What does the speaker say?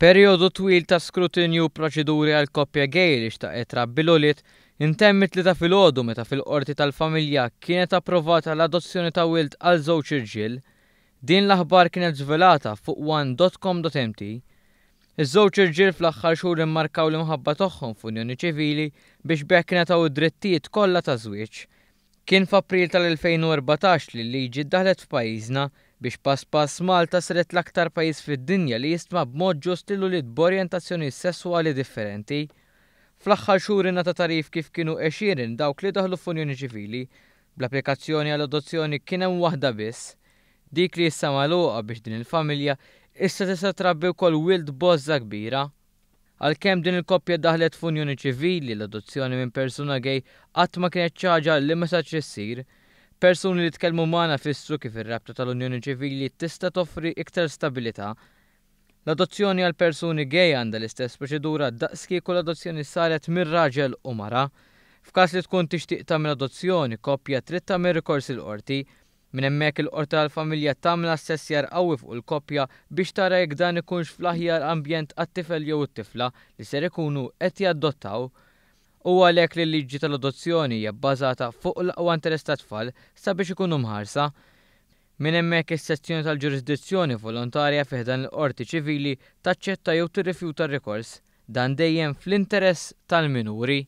Perjodu twil ta' skrutinju u proċeduri għal koppja gay li xtaqet trabbi l-ulied intemm it-Tlieta filgħodu meta fil-Qorti tal-Familja kienet approvata l-adozzjoni ta' wild għal żewġ irġiel. Din l-aħbar kienet żvelata fuq one.com.mt. Iż-żewġ irġiel fl-aħħar xhur immarkaw l-imħabba tagħhom f'unjoni ċivili biex b'hekk ingħataw id-drittijiet kollha ta' żwieġ. Kien f'April tal-2014 li l-liġi ddaħlet f'pajjiżna biex pass pass Malta saret l-aktar pajjiż fid-dinja li jistma b'mod ġust lil ulied b'orjentazzjoni sesswali differenti. Fl-aħħar xhur ingħata tagħrif kif kienu għexieren dawk li daħlu f'unjoni ċivili. Bl-applikazzjoni għal adozzjoni kien hemm waħda biss. Dik li issa magħluqa biex din il-familja issa tista' trabbi wkoll wild b'għożża kbira. Għalkemm din il-koppja daħlet f'unjoni ċivili, l-adozzjoni minn persuna gay qatt ma kienet xi ħaġa li ma setgħetx issir. Persuni li tkellmu magħna fissru kif ir-rabta tal-unjoni ċivili tista' toffri iktar stabilità. L-adozzjoni għal persuni gay għandha l-istess proċedura daqs kieku l-adozzjoni saret minn raġel u mara. F'każ li tkun tixtieq tagħmel adozzjoni, koppja trid tagħmel rikors il-qorti. Minn hemmhekk il-Qorti tal-Familja tagħmel assessjar qawwi fuq il-koppja biex tara jekk dan ikunx fl-aħjar ambjent għat-tifel jew it-tifla li ser ikunu qed jadottaw. U għalhekk li l-liġi tal-adozzjoni hija bbażata fuq l-aqwa interess tat-tfal sabiex ikunu mħarsa. Minn hemmhekk is-sezzjoni tal-ġurisdizzjoni volontarja fi ħdan il-Qorti Ċivili taċċetta jew tirrifjuta r-rikors, dan dejjem fl-interess tal-minuri.